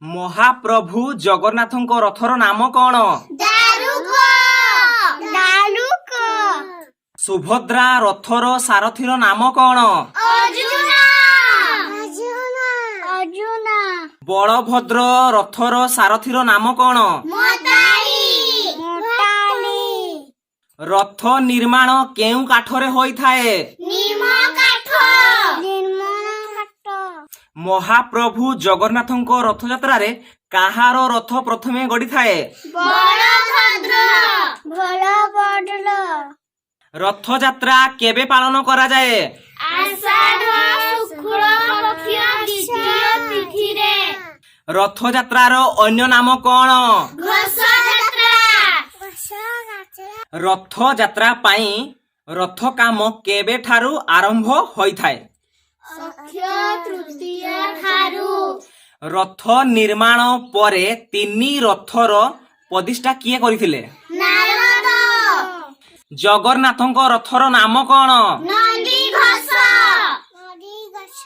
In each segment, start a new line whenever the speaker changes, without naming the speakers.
ମହାପ୍ରଭୁ ଜଗନ୍ନାଥଙ୍କ ରଥର ନାମ କଣ?
ଦାରୁକ, ଦାରୁକ।
ସୁଭଦ୍ରା ରଥର ସାରଥୀର ନାମ କଣ?
ଅର୍ଜୁନ, ଅର୍ଜୁନ, ଅର୍ଜୁନ।
ବଳଭଦ୍ର ରଥର ସାରଥୀର ନାମ କଣ?
ମତାଳି, ମତାଳି।
ରଥ ନିର୍ମାଣ କେଉଁ କାଠରେ ହୋଇଥାଏ?
ନିମ କାଠ, ନିମ କାଠ।
ମହାପ୍ରଭୁ ଜଗନ୍ନାଥଙ୍କ ରଥଯାତ୍ରାରେ କାହାର ରଥ ପ୍ରଥମେ ଗଡ଼ିଥାଏ?
ବଳଭଦ୍ର, ବଳଭଦ୍ର।
ରଥଯାତ୍ରା କେବେ ପାଳନ କରାଯାଏ?
ଆଷାଢ଼ ଶୁକ୍ଳ ପକ୍ଷ ଦ୍ୱିତୀୟ ତିଥିରେ।
ରଥଯାତ୍ରାର ଅନ୍ୟ ନାମ କଣ?
ଘୋଷଯାତ୍ରା।
ରଥଯାତ୍ରା ପାଇଁ ରଥ କାମ କେବେଠାରୁ ଆରମ୍ଭ ହୋଇଥାଏ?
ଅକ୍ଷୟ ତୃତୀୟା ଠାରୁ।
ରଥ ନିର୍ମାଣ ପରେ ତିନି ରଥର ପ୍ରତିଷ୍ଠା କିଏ କରିଥିଲେ?
ନାରଦ।
ଜଗନ୍ନାଥଙ୍କ ରଥର ନାମ କଣ?
ନନ୍ଦିଘୋଷ, ନନ୍ଦିଘୋଷ।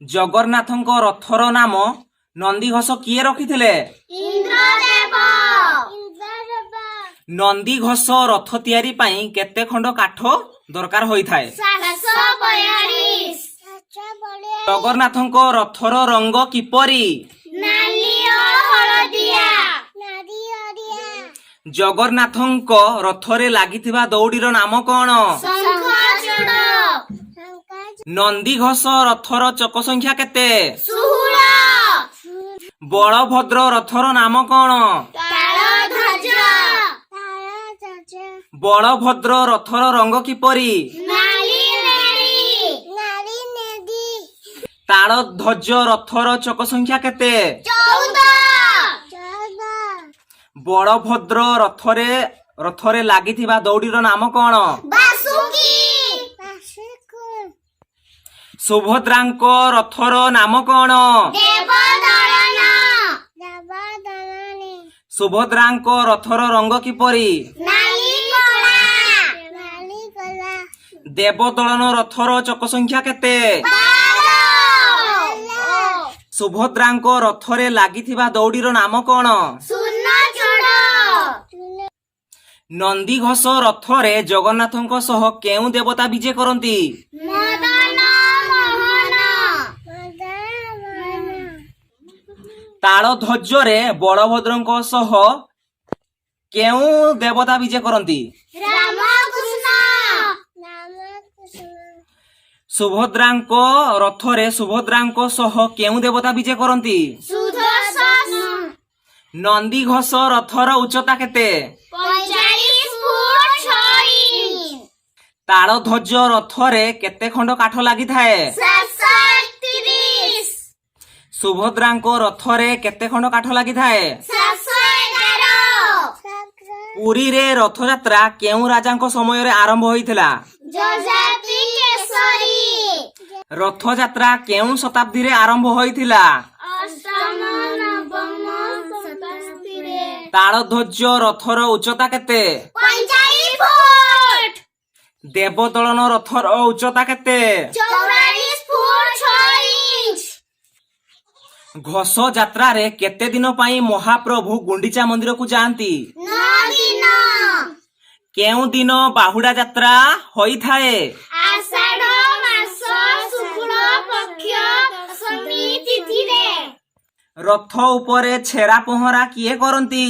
ଜଗନ୍ନାଥଙ୍କ ରଥର ନାମ ନନ୍ଦିଘୋଷ କିଏ ରଖିଥିଲେ?
ଇନ୍ଦ୍ରଦେବ, ଇନ୍ଦ୍ରଦେବ।
ନନ୍ଦିଘୋଷ ରଥ ତିଆରି ପାଇଁ କେତେ ଖଣ୍ଡ କାଠ ଦରକାର ହୋଇଥାଏ?
742।
ଜଗନ୍ନାଥଙ୍କ ରଥର ରଙ୍ଗ କିପରି?
ନାଲି ଓ ହଳଦିଆ।
ଜଗନ୍ନାଥଙ୍କ ରଥରେ ଲାଗିଥିବା ଦଉଡ଼ିର ନାମ କଣ?
ଶଙ୍ଖଚୂଡ଼।
ନନ୍ଦିଘୋଷ ରଥର ଚକ ସଂଖ୍ୟା କେତେ?
16।
ବଳଭଦ୍ର ରଥର ନାମ କଣ?
ତାଳଧ୍ୱଜ।
ବଳଭଦ୍ର ରଥର ରଙ୍ଗ କିପରି?
ନାଲି ନେଳି, ନାଲି ନେଳି।
ତାଳଧ୍ୱଜ ରଥର ଚକ ସଂଖ୍ୟା କେତେ?
14।
ବଳଭଦ୍ର ରଥରେ ଲାଗିଥିବା ଦଉଡ଼ିର ନାମ କଣ?
ବାସୁକି।
ସୁଭଦ୍ରାଙ୍କ ରଥର ନାମ କଣ?
ଦେବଦଳନ।
ସୁଭଦ୍ରାଙ୍କ ରଥର ରଙ୍ଗ କିପରି?
ନାଲି କଳା, ନାଲି କଳା।
ଦେବଦଳନ ରଥର ଚକ ସଂଖ୍ୟା କେତେ?
12।
ସୁଭଦ୍ରାଙ୍କ ରଥରେ ଲାଗିଥିବା ଦଉଡ଼ିର ନାମ କଣ?
ସୁନଚୂଡ଼।
ନନ୍ଦିଘୋଷ ରଥରେ ଜଗନ୍ନାଥଙ୍କ ସହ କେଉଁ ଦେବତା ବିଜେ କରନ୍ତି?
ମଦନ ମୋହନ।
ତାଳଧ୍ୱଜରେ ବଳଭଦ୍ରଙ୍କ ସହ କେଉଁ ଦେବତା ବିଜେ କରନ୍ତି?
ରାମକୃଷ୍ଣ।
ସୁଭଦ୍ରାଙ୍କ ରଥରେ ସୁଭଦ୍ରାଙ୍କ ସହ କେଉଁ ଦେବତା ବିଜେ କରନ୍ତି?
ସୁଦର୍ଶନ।
ନନ୍ଦିଘୋଷ ରଥର ଉଚ୍ଚତା କେତେ?
45 ଫୁଟ 6 ଇଞ୍ଚ।
ତାଳଧ୍ୱଜ ରଥରେ କେତେ ଖଣ୍ଡ କାଠ ଲାଗିଥାଏ?
731।
ସୁଭଦ୍ରାଙ୍କ ରଥରେ କେତେ ଖଣ୍ଡ କାଠ ଲାଗିଥାଏ?
711।
ପୁରୀରେ ରଥଯାତ୍ରା କେଉଁ ରାଜାଙ୍କ ସମୟରେ ଆରମ୍ଭ ହୋଇଥିଲା?
ଯଯାତି କେଶରୀ।
ରଥଯାତ୍ରା କେଉଁ ଶତାବ୍ଦୀରେ ଆରମ୍ଭ ହୋଇଥିଲା?
ଅଷ୍ଟମ ନବମ ଶତାବ୍ଦୀରେ।
ତାଳଧ୍ୱଜ ରଥର ଉଚ୍ଚତା କେତେ?
45 ଫୁଟ।
ଦେବଦଳନ ରଥର ଉଚ୍ଚତା କେତେ?
44 ଫୁଟ 6 ଇଞ୍ଚ।
ଘୋଷ ଯାତ୍ରାରେ କେତେ ଦିନ ପାଇଁ ମହାପ୍ରଭୁ ଗୁଣ୍ଡିଚା ମନ୍ଦିରକୁ ଯାଆନ୍ତି?
9 ଦିନ।
କେଉଁ ଦିନ ବାହୁଡା ଯାତ୍ରା ହୋଇଥାଏ?
ଆଷାଢ ମାସ ଶୁକ୍ଳ ପକ୍ଷ ଦଶମୀ ତିଥିରେ।
ରଥ ଉପରେ ଛେରା ପହଁରା କିଏ କରନ୍ତି?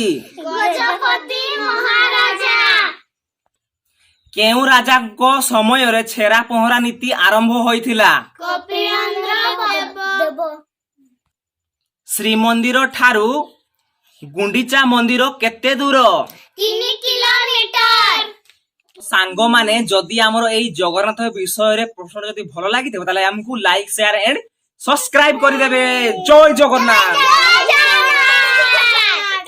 ଗଜପତି ମହାରାଜା।
କେଉଁ ରାଜାଙ୍କ ସମୟରେ ଛେରା ପହଁରା ନୀତି ଆରମ୍ଭ ହୋଇଥିଲା?
କପିଳେନ୍ଦ୍ର ଦେବ।
ଶ୍ରୀମନ୍ଦିର ଠାରୁ ଗୁଣ୍ଡିଚା ମନ୍ଦିର କେତେ ଦୂର?
3 କିଲୋମିଟର।
ସାଙ୍ଗମାନେ, ଯଦି ଆମର ଏଇ ଜଗନ୍ନାଥ ବିଷୟରେ ପ୍ରଶ୍ନ ଯଦି ଭଲ ଲାଗିଥିବ, ତାହେଲେ ଆମକୁ ଲାଇକ୍, ସେୟାର ଏଣ୍ଡ ସବସ୍କ୍ରାଇବ କରିଦେବେ। ଜୟ ଜଗନ୍ନାଥ।
ଜୟ।